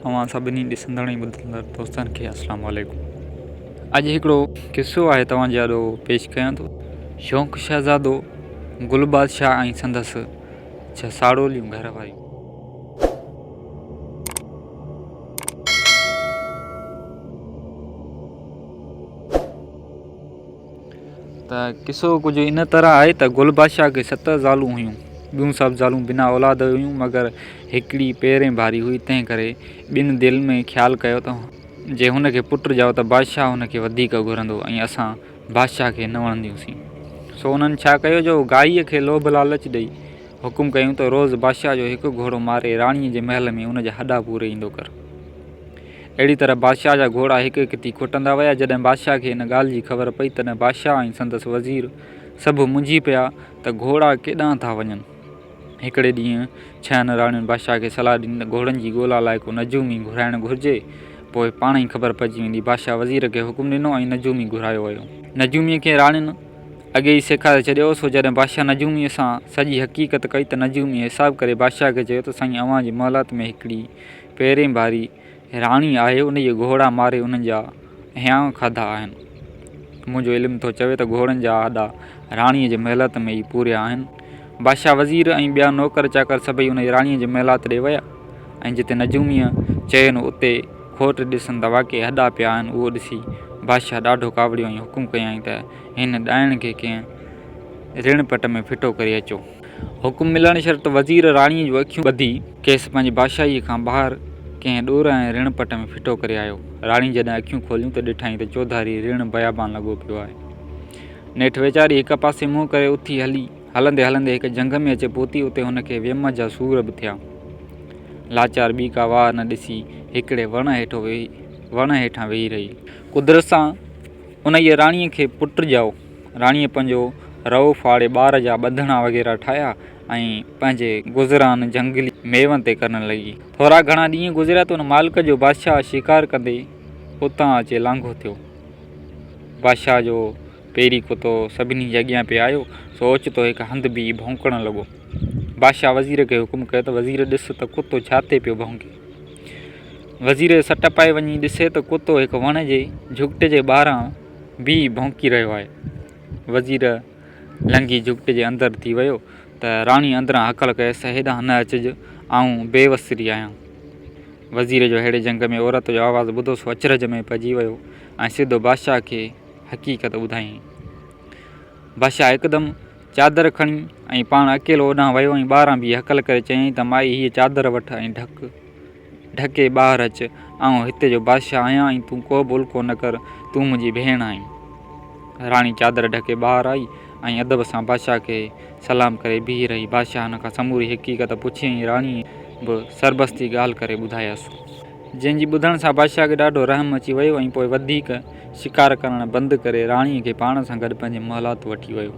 اوهان سڀني ڏسندڙ ۽ ٻڌندڙ دوستن کي السلام عليڪم. اڄ هڪڙو قصو آهي توهان جي آڏو پيش ڪيان ٿو. شوق شهزادو گل بادشاهه ۽ سندس ڇهه ساڙوليون گهر واريون. ته قصو ڪجهه ان طرح آهي ته گل بادشاهه کي ست زالون هيون. ٻيون سڀ زالون بنا اولاد هيون، مگر هڪڙي پهرين ڀاري هئي، تنهن ڪري ٻن دل ۾ خيال ڪيو ته جي هن کي پٽ ڄائو ته بادشاهه هن کي وڌيڪ گهرندو ۽ اسان بادشاهه کي نه وڻنديونسين. سو انهن ڇا ڪيو جو گائيء کي لوڀ لالچ ڏئي حڪم ڪيائون ته روز بادشاهه جو هڪ گهوڙو ماري راڻيء جي محل ۾ ان جا هڏا پوري ايندو ڪر. اهڙي طرح بادشاهه جا گهوڙا هڪ هڪ ٿي کوٽندا ويا. جڏهن بادشاهه کي ان ڳالهه جي خبر پئي، تڏهن بادشاهه ۽ سندس وزير سڀ منجهي پيا ته گهوڙا ڪيڏانهن ٿا وڃن. هڪڙي ڏينهن ڇهن راڻين بادشاهه کي صلاح ڏني ته گهوڙن جي ڳولا لاء ڪو نجومي گهرائڻ گهرجي، پوء پاڻهئي خبر پئجي ويندي. بادشاهه وزير کي حڪم ڏنو ۽ نجومي گهرايو ويو. نجوميء کي راڻين اڳي ئي سيکاري ڇڏيو هو، سو جڏهن بادشاهه نجوميء سان سڄي حقيقت ڪئي ته نجوميء حساب ڪري بادشاهه کي چيو ته سائين اوهان جي محلات ۾ هڪڙي پهرين ڀاري راڻي آهي، انهيء گهوڙا ماري انهن جا هيانء کاڌا آهن. منهنجو علم ٿو چوي ته گهوڙن جا هڏا راڻيء جي محلات ۾ ئي پوريا آهن. بادشاهه، وزير ۽ ٻيا نوڪر چاڪر سڀئي انهيء راڻيء جي محلات ڏي ويا ۽ جتي نجوميء چين اتي کوٽ ڏسن ته واقعي هڏا پيا آهن. اهو ڏسي بادشاهه ڏاڍو ڪاوڙيو ۽ حڪم ڪيائين ته هن ڏائڻ کي ڪنهن رڻ پٽ ۾ ڦٽو ڪري اچو. حڪم ملڻ شرط وزير راڻيء جون اکيون ٻڌي کيس پنهنجي بادشاهيء کان ٻاهر ڪنهن ڏورانهين رڻ پٽ ۾ ڦٽو ڪري آيو. راڻي جڏهن اکيون کوليون ته ڏٺائين ته چوڌاري رڻ بيابان لڳو پيو آهي. نيٺ ويچاري هڪ پاسي منهن ڪري اٿي هلي. هلندي هلندي هڪ جهنگ ۾ اچي پهتي. اتي هن کي ويم جا سور به ٿيا. لاچار ٻي ڪا واهه نه ڏسي هڪڙي وڻ هيٺان ويهي رهي. قدرت سان انهيء راڻيء کي پٽ ڄائو. راڻيء پنهنجو رئو ڦاڙي ٻار جا ٻڌڻا وغيره ٺاهيا ۽ پنهنجي گذران جهنگلي ميون تي ڪرڻ لڳي. ٿورا گهڻا ڏينهن گذريا ته ان مالڪ جو بادشاهه شڪار ڪندي اتان اچي لانگهو ٿيو. بادشاهه جو پيري ڪتو سڀني جي اڳيان پئي آيو، سو اوچتو هڪ هنڌ بيهي ڀونڪڻ لڳو. بادشاهه وزير کي حڪم ڪيو ته وزير ڏس ته ڪتو ڇا تي پيو ڀونڪي. وزير سٽ پائي وڃي ڏسي ته ڪتو هڪ وڻ جي جهڳٽي جي ٻاهران بيهي ڀونڪي رهيو آهي. وزير لنگهي جهڳٽي جي اندر ٿي ويو ته راڻيء اندران هڪل ڪيس ته هيڏانهن نه اچج، آئون بي وسري آهيان. وزير جو ههڙي جهنگ ۾ عورت جو آواز ٻڌو سو اچرج ۾ پئجي ويو ۽ سڌو بادشاهه کي حقيقت ٻڌايائين. بادشاهه هڪدم چادر کڻي ۽ پاڻ اڪيلو اوڏانهن ويو ۽ ٻاهران بيهي هڪل ڪري چيائين ته مائي هيء چادر وٺ ۽ ڍڪ. ڍڪي ٻاهر اچ، آئون هتي جو بادشاهه آهيان ۽ تون ڪو به الڪو نه ڪر، تون منهنجي ڀيڻ آهين. راڻي چادر ڍڪي ٻاهر آئي ۽ ادب سان بادشاهه کي سلام ڪري بيهي رهي. بادشاهه هن کان سموري حقيقت پڇي ۽ راڻيء به سربستي ڳالهه ڪري ٻڌايس. جنهن جي ٻڌڻ سان بادشاهه کي ڏاڍو رحم اچي ويو ۽ پوء وڌيڪ شڪار ڪرڻ بند ڪري راڻيء کي پاڻ سان گڏ پنهنجي محلات وٺي ويو.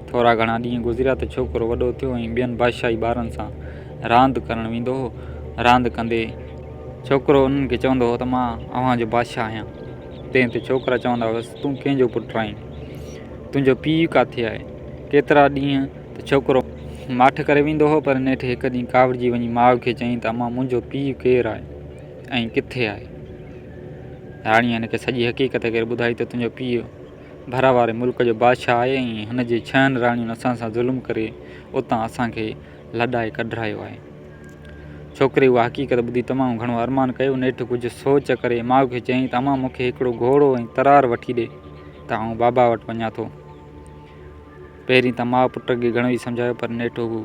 ٿورا گهڻا ڏينهن گذريا ته ڇوڪرو وڏو ٿيو ۽ ٻين بادشاهي ٻارن سان راند ڪرڻ ويندو هو. راند ڪندي ڇوڪرو انهن کي چوندو هو ته مان اوهان جو بادشاهه آهيان. تنهن تي ڇوڪرا چوندا هئس تون ڪنهن جو پٽ آهين؟ تنهنجو پيء ڪاٿي آهي؟ ڪيترا ڏينهن ته ڇوڪرو ماٺ ڪري ويندو هو پر نيٺ هڪ ڏينهن ڪاوڙجي وڃي ماء کي چيائين ته امان منهنجو پيء ڪير آهي ۽ ڪٿي آهي؟ راڻيء هن کي سڄي حقيقت ڪري ٻڌائي ته تنهنجو پيء ڀر واري ملڪ جو بادشاهه آهي ۽ هن جي ڇهن راڻين اسان سان ظلم ڪري اتان اسان کي لڏائي ڪڍرايو آهي. ڇوڪري اها حقيقت ٻڌي تمام گهڻو ارمان ڪيو. نيٺ ڪجهه سوچ ڪري ماء کي چيائين ته امان مون کي هڪڙو گهوڙو ۽ ترار وٺي ڏي ته آئون بابا وٽ وڃان ٿو. پهرين ته ماء پٽ کي گهڻو ئي سمجهايو پر نيٺ هو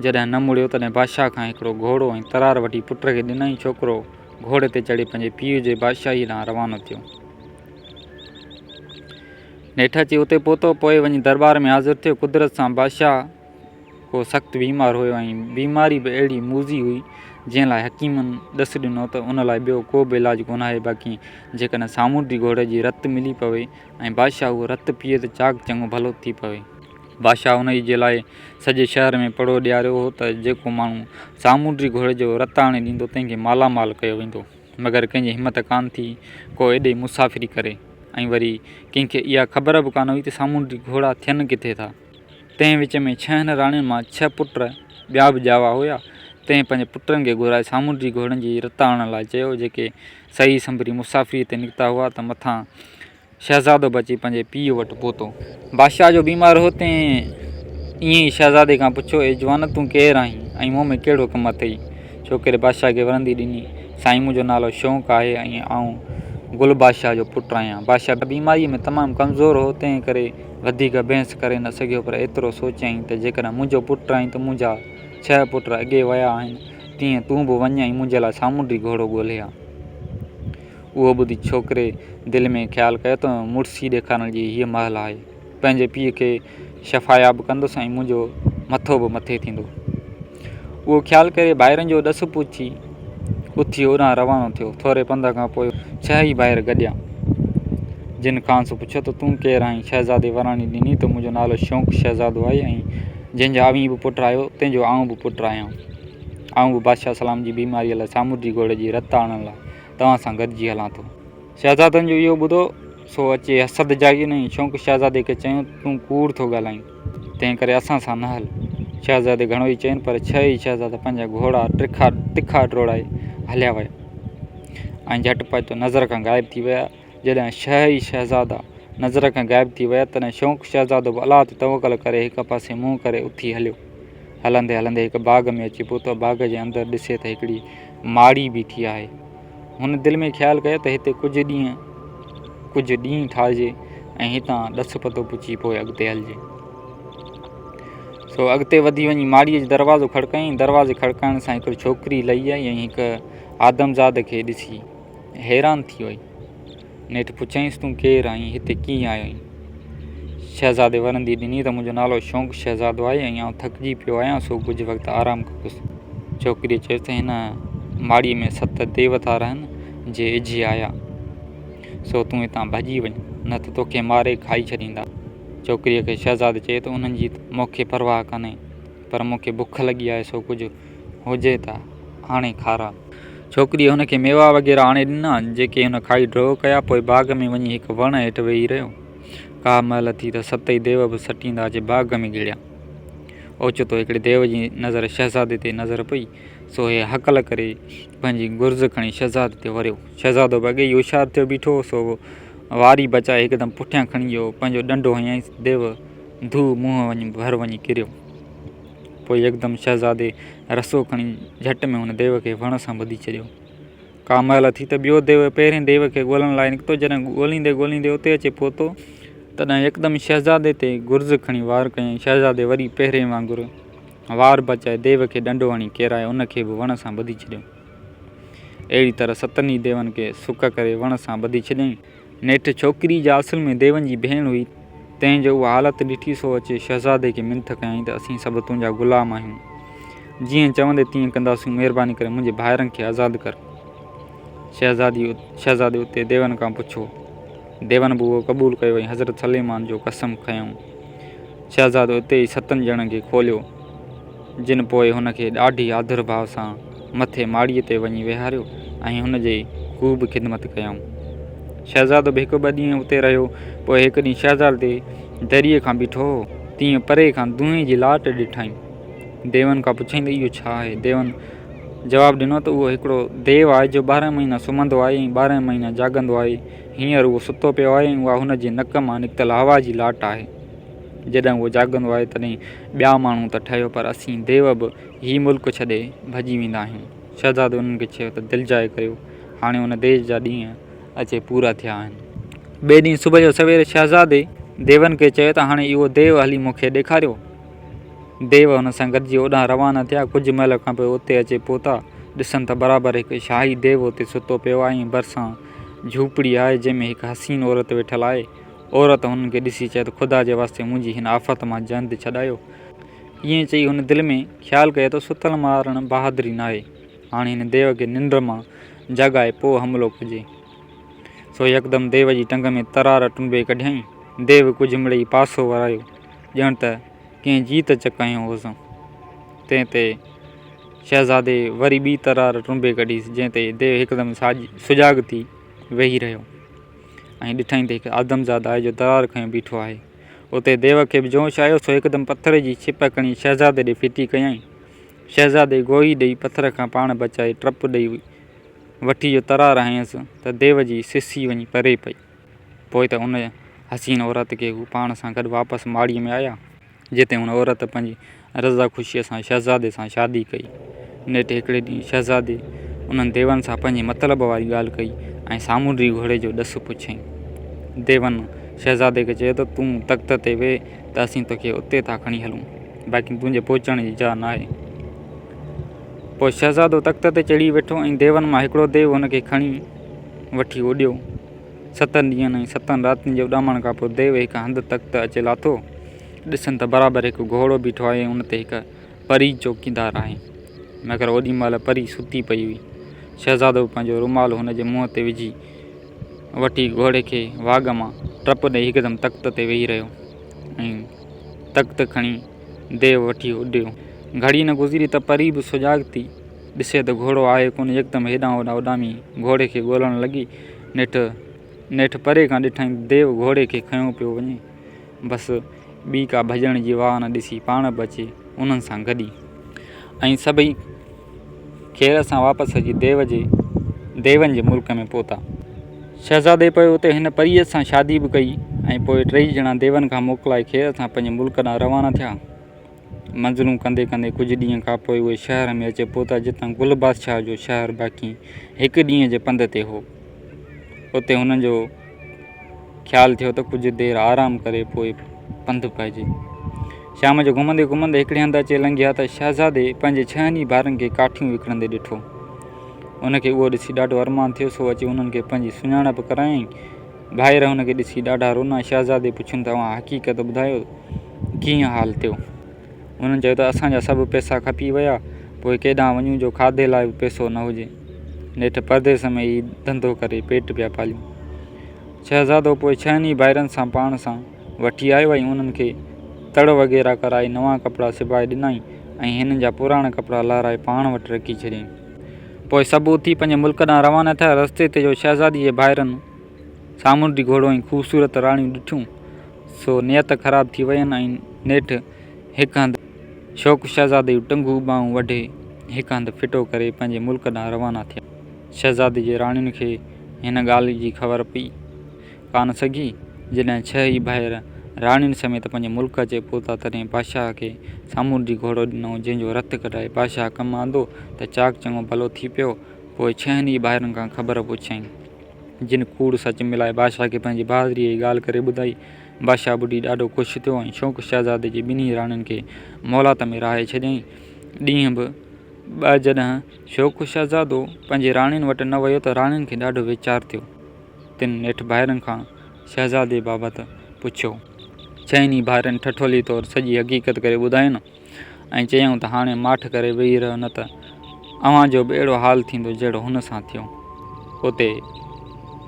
جڏهن نه مڙيو تڏهن بادشاهه کان هڪڙو گهوڙو ۽ ترار وٺي پٽ کي ڏنائين. ڇوڪرو گهوڙي تي چڙهي پنهنجي پيء جي بادشاهيء ڏانهن روانو ٿيو. نيٺ اچي اتي پهتو، پوء وڃي درٻار ۾ حاضر ٿيو. قدرت سان بادشاهه ڪو سخت بيمار هيو ۽ بيماري به اهڙي موذي هئي، جنهن لاء حڪيمن ڏس ڏنو ته ان لاء ٻيو ڪو به علاج ڪونه آهي، باقي جيڪڏهن سامونڊي گهوڙي جي رت ملي پوي ۽ بادشاهه اهو رت پيئي ته چاق چڱو ڀلو ٿي پوي. بادشاهه انهيء جي لاء سڄي شهر ۾ پڙهو ڏياريو هو ته جيڪو ماڻهو سامونڊي گهوڙي جو رت آڻي ڏيندو، تنهن کي مالا مال ڪيو ويندو. مگر ڪنهن جي همت ڪانه ٿي ڪو ايڏي مسافري ڪري ۽ وري ڪنهن کي اها خبر به ڪانه هئي ته سامونڊي گهوڙا ٿين ڪٿي ٿا. تنهن وچ ۾ ڇهن راڻين مان ڇهه پٽ ٻيا به ڄاوا هيا، تنهن پنهنجي پٽن کي گهرائي سامونڊي گهوڙن جي رت آڻڻ لاء چيو، جيڪي سهي سنڀري مسافريء تي نڪتا هئا ته مٿان شهزادو به اچي پنهنجي پيء وٽ پهتو. بادشاهه جو بيمار هو، تنهن ائين ئي شهزادي کان پڇيو، اي جوان! تون ڪير آهين ۽ مون ۾ ڪهڙو ڪم اٿئي؟ ڇوڪري بادشاهه کي ورندي ڏني، سائين! منهنجو نالو شونق آهي ۽ آئون گل بادشاهه جو پٽ آهيان. بادشاهه بيماريء ۾ تمام ڪمزور هو، تنهن ڪري وڌيڪ بحث ڪري نه سگهيو، پر ايترو سوچيائين ته جيڪڏهن منهنجو پٽ آهين ته منهنجا ڇهه پٽ اڳي ويا آهن، تيئن تون به وڃ ۽ منهنجي لاء سامونڊي گهوڙو ڳولي آ. اهو ٻڌي ڇوڪري دل ۾ خيال ڪيو ته مڙسي ڏيکارڻ جي هيء مهل آهي. پنهنجي پيء کي شفاياب ڪندس ۽ منهنجو مٿو به مٿي ٿيندو. اهو خيال ڪري ڀائرن جو ڏس پڇي اٿي اوڏانهن روانو ٿيو. ٿوري پنڌ کان پوء ڇهه ئي ڀائر گڏيا، جن کانئس پڇيو ته تون ڪير آهين؟ شهزادي وراڻي ڏني ته منهنجو نالو شونق شهزادو آهي ۽ جنهن جا اوهين به پٽ آهيو، تنهن جو آئون به پٽ آهيان. آئون به بادشاهه سلام جي بيماريء لاء سامونڊي گهوڙي جي رت آڻڻ لاء توهان سان گڏجي هلان ٿو. شهزادن جو اهو ٻڌو، سو اچي حسد جاڳين ۽ شونق شهزادي کي چيائون ته تون ڪوڙ ٿو ڳالهائين، تنهن ڪري اسان سان نه هل. شهزادي گهڻو ئي چين، پر ڇهه ئي شهزادا پنهنجا گهوڙا ٽکا تکا ڊوڙائي هليا ويا ۽ جهٽ پٽ نظر کان غائب ٿي ويا. جڏهن ڇهه ئي شهزادا نظر کان غائب ٿي ويا، تڏهن شونق شهزادو به الله تي توڪل ڪري هڪ پاسي منهن ڪري اٿي هليو. هلندي هلندي هڪ باغ ۾ اچي پهتو. باغ جي اندر ڏسي ته هڪڙي ماڙي بيٺي آهي. هن دل ۾ خيال ڪيو ته هتي ڪجهه ڏينهن ڪجهه ڏينهن ٺاهجي ۽ هتان ڏس پتو پڇي پوء اڳتي هلجي. سو اڳتي وڌي وڃي ماڙيء جو دروازو کڙڪايائين. دروازي کڙڪائڻ سان هڪڙي ڇوڪري لهي آئي ۽ هڪ آدمزاد کي ڏسي حيران ٿي وئي. نيٺ پڇيائينس، تون ڪير آهين؟ هتي ڪيئن آيو آهين؟ شهزادي ورندي ڏني ته منهنجو نالو شونق شهزادو آهي ۽ آئون ٿڪجي پيو آهيان، سو ڪجهه وقت آرام ڪندس. ڇوڪريء چيس ته هن ماڙيء ۾ ست ديو ٿا رهن، جي اجهي آيا، سو تون هتان ڀڄي وڃ، نه ته توکي ماري کائي ڇڏيندا. ڇوڪريء کي شهزادي چيو ته انهن جي ته مون کي پرواهه ڪانهي، پر مون کي بک لڳي آهي، سو ڪجهه هجي ته آڻي کاراء. ڇوڪريء هن کي ميوا وغيره آڻي ڏنا، جيڪي هن کائي ڍؤ ڪيا. پوء باغ ۾ وڃي هڪ وڻ هيٺ ويهي رهيو. ڪا مهل ٿي ته ستئي ديو به سٽيندا اچي باغ ۾ گهڙيا. اوچتو هڪڙي ديو جي نظر شهزادي تي نظر پئي، سو هي هڪل ڪري پنهنجي گرز کڻي شهزادي تي وريو. شهزادو به اڳي ئي هوشيار ٿيو بيٺو هو، سو واري بچائي هڪدم پٺيان کڻي ويو، پنهنجو ڏنڊو هنيائينس، ديو ڌو منهن وڃي ڀر وڃي ڪريو. پوء يڪدم شهزادي رسو کڻي جهٽ ۾ ان ديو کي وڻ سان ٻڌي ڇڏيو. ڪا مهل ٿي ته ٻيو ديو پهرين ديو کي ڳولڻ لاء نڪتو. جڏهن ڳوليندي ڳوليندي اتي اچي پهتو، تڏهن يڪدم شهزادي تي گرز کڻي وار ڪيائين. شهزادي وري پهرين وانگر وار بچائي ديو کي ڏنڊو هڻي ڪيرائي ان کي به وڻ سان ٻڌي ڇڏيو. اهڙي طرح ستن ئي ديون کي سڪ ڪري وڻ سان ٻڌي ڇڏيائين. نيٺ ڇوڪري جا اصل ۾ ديون جي ڀيڻ هئي، تنهن جو اها حالت ڏٺي سو اچي شهزادي کي منٿ ڪيائين ته اسين سڀ تنهنجا غلام آهيون، جيئن چوندين تيئن ڪنداسون، مهرباني ڪري منهنجي ڀائرن کي آزاد ڪر. شهزادي شهزادي اتي ديون کان پڇيو. ديون به اهو قبول ڪيو ۽ حضرت سليمان جو قسم کنيائون. شهزادو اتي ئي ستن ڄڻن کي کوليو، جن پوء هن کي ڏاڍي آڌر ڀاء سان مٿي ماڙيء تي وڃي ويهاريو ۽ هن جي خوب خدمت ڪيائون. شهزادو به هڪ ٻه ڏينهن اتي رهيو. پوء هڪ ڏينهن شهزادي دريء کان بيٺو هو، تيئن پري کان دونهين جي لاٽ ڏٺائين. ديون کان پڇيائين ته اهو ڇا آهي؟ ديون جواب ڏنو ته اهو هڪڙو ديو آهي، جو ٻارهن مهينا سمهندو آهي ۽ ٻارهن مهينا جاڳندو آهي. هينئر اهو ستو پيو آهي ۽ اها هن جي نڪ مان نڪتل هوا جي لاٽ آهي. جڏهن اهو جاڳندو آهي، تڏهن ٻيا ماڻهو ته ٺهيو پر اسين ديو به هي ملڪ ڇڏي ڀڄي ويندا آهيون. شهزادي انهن کي چيو ته دلجاء ڪريو، هاڻي ان ديس جا ڏينهن اچي پورا ٿيا آهن. ٻئي ڏينهن صبح جو سوير شهزادي ديون کي چيو ته هاڻي اهو ديو هلي مون کي ڏيکاريو. ديو هن سان گڏجي اوڏانهن روانا ٿيا. ڪجهه مهل کان پوء اتي اچي پهتا. ڏسن ته برابر هڪ شاهي ديو اتي ستو پيو آهي ۽ ڀرسان جهوپڙي آهي، جنهن ۾ هڪ حسين عورت ويٺل آهي. عورت هنن کي ڏسي چيو ته خدا جي واسطي منهنجي هن آفت مان جند ڇڏايو. ائين چئي هن دل ۾ خيال ڪيو ته ستل مارڻ بهادري ناهي. هاڻي هن ديو کي ننڊ مان جاڳائي پوء حملو ڪجي. سو يڪدم ديو جي ٽنگ ۾ ترار ٽنبي ڪڍيائين. ديو ڪجهه مڙئي پاسو ورايو، ڄڻ ته ڪنهن جيت چڪ هنيو هوس. تنهن تي شهزادي وري ٻي ترار ٽنبي ڪڍيس، جنهن تي ديو هڪدم سجاڳ ٿي ويهي رهيو ۽ ڏٺائين ته هڪ آدمزاد آهي جو ترار کنيو بيٺو آهي. اتي ديو کي به جوش آيو، سو هڪدم پٿر جي ڇپ کڻي شهزادي ڏي ڦٽي ڪيائين. شهزادي گوهي ڏيئي پٿر کان پاڻ بچائي ٽپ ڏيئي وٺي جو ترار هنيس ته ديو جي سسي وڃي پري پئي. پوء ته ان حسين عورت کي هو پاڻ سان گڏ واپس ماڙيء ۾ آيا. جتي هن عورت پنهنجي رضا خوشيء سان شهزادي سان شادي ڪئي. نيٺ هڪڙي ڏينهن شهزادي انهن ديون سان پنهنجي مطلب واري ڳالهه ڪئي ۽ سامونڊي گهوڙي جو ڏس پڇيائين. ديون شهزادي کي چيو ته تون تخت تي ويهه ته اسين توکي اتي ٿا کڻي هلون، باقي تنهنجي پهچڻ جي جاء ناهي. پوء شهزادو تخت تي چڙهي ويٺو ۽ ديون مان هڪڙو ديو هن کي کڻي وٺي اڏيو. ستن ڏينهن ۽ ستن راتين جي اڏامڻ کان پوء ديو هڪ هنڌ تخت اچي لاٿو. ڏسن ته برابر هڪ گهوڙو بيٺو آهي ۽ ان تي هڪ پري چوڪيدار آهي. مگر اوڏي مهل پري ستي پئي هئي. شهزادو به پنهنجو رومال هن جي منهن تي وجهي وٺي گهوڙي کي واڳ مان ٽپ ڏئي هڪدم تخت تي ويهي رهيو ۽ تخت کڻي ديو وٺي اڏيو. گهڙي نه گذري ته پري به سجاڳ ٿي. ڏسي ته گهوڙو آهي ڪونه. يڪدم هيڏانهن هوڏانهن اڏامي گهوڙي کي ڳولڻ لڳي. نيٺ نيٺ پري کان ڏٺائين ته ديو گهوڙي کي کنيو پيو وڃي. بس ٻي ڪا ڀڄڻ جي واهه نه ڏسي پاڻ به اچي انهن سان گڏي ۽ سڀئي خير سان واپس اچي ديو جي ديون جي ملڪ ۾ پهتا. شهزادي پوء اتي هن پريء سان شادي به ڪئي ۽ پوء ٽيئي ڄڻا ديون کان موڪلائي خير سان پنهنجي ملڪ ڏانهن روانا ٿيا. منزلون ڪندي ڪندي ڪجهه ڏينهن کان پوء اهي شهر ۾ اچي پهتا جتان گل بادشاهه جو شهر باقي هڪ ڏينهن جي پنڌ تي هو. اتي هنن جو خيال ٿيو ته ڪجهه دير آرام ڪري پوء پنڌ پئجي. شام جو گهمندي گهمندي هڪڙي هنڌ اچي لنگهيا ته شهزادي پنهنجي ڇهن ئي ڀائرن کي ڪاٺيون وڪڻندي ڏٺو. هن کي اهو ڏسي ڏاڍو ارمان ٿيو سو اچي انهن کي پنهنجي سڃاڻپ ڪرايائين. ڀائر هن کي ڏسي ڏاڍا رونا. شهزادي پڇين ته اوهان حقيقت ٻڌايو ڪيئن حال ٿيو؟ انهن چيو ته اسان جا سڀ پئسا کپي ويا، پوء ڪيڏانهن وڃون جو کاڌي لاء به پئسو نه هجي. نيٺ پرديس ۾ ئي ڌنڌو ڪري پيٽ پيا پاليون. شهزادو پوء ڇهن ئي ڀائرن سان پاڻ سان وٺي آيو ۽ انهن کي تڙ وغيره ڪرائي نوان ڪپڙا سبائي ڏنائين ۽ هنن جا پراڻا ڪپڙا لهرائي پاڻ وٽ رکي ڇڏيائين. پوء سڀ اٿي پنهنجي ملڪ ڏانهن روانا ٿيا. رستي تي جو شهزادي جي ڀائرن سامونڊي گهوڙو ۽ خوبصورت راڻيون ڏٺيون، سو نيت خراب ٿي وين ۽ نيٺ هڪ هنڌ شوق شهزادي جون ٽنگون ٻانهون وڍي هڪ هنڌ ڦٽو ڪري پنهنجي ملڪ ڏانهن روانا ٿيا. شهزادي جي راڻين کي هن ڳالهه جي خبر پئي ڪانه سگهي. جڏهن ڇهه ئي ڀائر راڻين سميت پنهنجي ملڪ اچي پهتا، تڏهن بادشاهه کي سامونڊي گهوڙو ڏنائون، جنهن جو رت ڪڍائي بادشاهه ڪم آندو ته چاڪ چڱو ڀلو ٿي پيو. پوء ڇهن ئي ڀائرن کان خبر پڇيائين. جن ڪوڙ سچ ملائي بادشاهه کي پنهنجي بهادريء جي ڳالهه ڪري ٻڌائي. بادشاهه ٻڍي ڏاڍو خوش ٿيو ۽ شوق شهزادي جي ٻنهي راڻين کي محلات ۾ رهائي ڇڏيائين. ڏينهن به ٻه جڏهن شوق شهزادو پنهنجي راڻين وٽ نه ويو ته راڻين کي ڏاڍو ويچار ٿيو. تن نيٺ ڀائرن کان شهزادي بابت پڇيو. چئن ئي ڀائرن ٺٺولي طور سڄي حقيقت ڪري ٻڌاين. ۽ چيائون ته هاڻي ماٺ ڪري ويهي رهو نه ته اوهان جو به اهڙو حال ٿيندو جهڙو هن سان ٿيو. اتي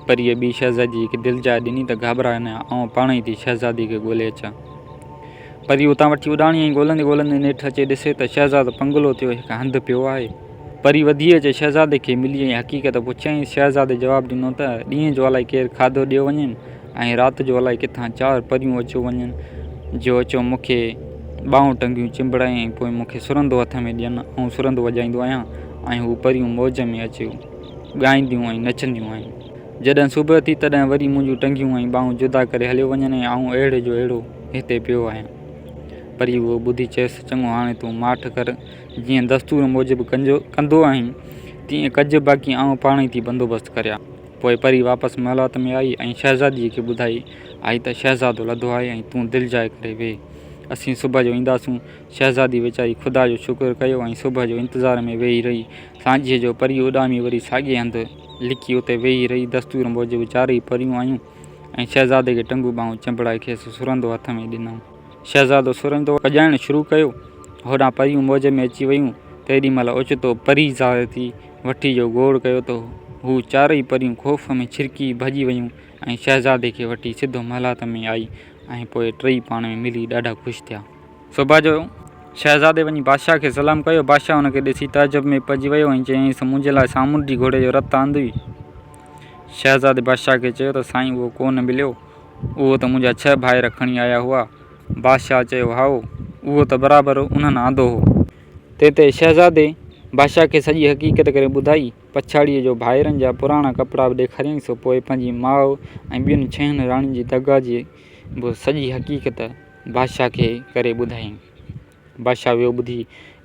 پريء ٻي شهزاديء کي دلجاء ڏني ته گهٻراء نه آئون پاڻهي ٿي شهزادي کي ڳولي اچان. پري اتان وٺي اڏاڻي ۽ ڳولندي ڳولندي نيٺ اچي ڏسي ته شهزادو پنگلو ٿيو هڪ هنڌ پيو آهي. پري وڌي اچي شهزادي کي ملي ۽ حقيقت پڇيائينس. شهزادي جواب ڏنو ته ڏينهن جو الائي ڪير کاڌو ڏيو وڃيم ۽ رات جو الائي ڪٿان چار پريون اچيو وڃن جو اچيو مون کي ٻانهون ٽنگيون چنبڙائين ۽ پوء مون کي سرندو هٿ ۾ ڏين، آئون سرندو وڄائيندو آهيان ۽ هو پريون موج ۾ اچيو ڳائينديون ۽ نچنديون آهن. جڏهن صبح ٿي تڏهن وري منهنجون ٽنگيون ۽ ٻانهون جدا ڪري هليو وڃن ۽ آئون اهڙي جو اهڙو هتي پيو آهيان. پريء اهو ٻڌي چيس، چڱو هاڻي تون ماٺ ڪر، جيئن دستور موجب ڪندو آهين، تيئن ڪج، باقي آئون پاڻهي ٿي بندوبست ڪريان. پوء پري واپس محلات ۾ آئي ۽ شهزاديء کي ٻڌائي آئي ته شهزادو لڌو آهي ۽ تون دلجاء ڪري ويهه، اسين صبح جو اينداسون. شهزادي ويچاري خدا جو شڪر ڪيو ۽ صبح جو انتظار ۾ ويهي رهي. سانجهيء جو پري اڏامي وري ساڳئي هنڌ لڪي اتي ويهي رهي. دستور موجب چارئي پريون آيون ۽ شهزادي کي ٽنگون ٻانهون چنبڙائي کيس سرندو هٿ ۾ ڏنائون. شهزادو سرندو وڄائڻ شروع ڪيو. هوڏانهن پريون موج ۾ اچي ويون. تيڏي مهل اوچتو پري ظاهر ٿي وٺي جو گوڙ ڪيو ته هو چارئي پريون خوف ۾ ڇرڪي ڀڄي ويون ۽ شهزادي کي وٺي سڌو محلات ۾ آئي ۽ پوء ٽئي پاڻ ۾ ملي ڏاڍا خوش ٿيا. صبح جو شهزادي وڃي بادشاهه کي سلام ڪيو. بادشاهه هن کي ڏسي تعجب ۾ پئجي ويو ۽ چيائينس، منهنجي لاء سامونڊي گهوڙي جو رت آندوئي؟ شهزادي بادشاهه کي چيو ته سائين اهو ڪو نه مليو. اهو ته منهنجا ڇهه ڀائر کڻي آيا هئا. بادشاهه چيو، هائو، اهو ته برابر انهن آندو هو. تنهن تي شهزادي بادشاهه کي سڄي حقيقت ڪري ٻڌائي. پڇاڙيء جو ڀائرن جا پراڻا ڪپڙا به ڏيکاريائينس. پوء پنهنجي ماء ۽ ٻين ڇهن راڻين جي دغا جي به سڄي حقيقت بادشاهه کي ڪري ٻڌايائين. بادشاهه اهو ٻڌي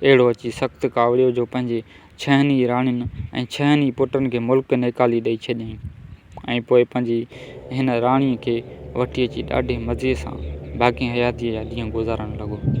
اهڙو اچي سخت ڪاوڙيو جو پنهنجي ڇهن ئي راڻين ۽ ڇهن ئي پٽن کي ملڪ نيڪالي ڏئي ڇڏيائين ۽ پوء پنهنجي هن راڻيء کي وٺي اچي ڏاڍي مزي سان باقي حياتيء جا ڏينهن گذارڻ لڳو.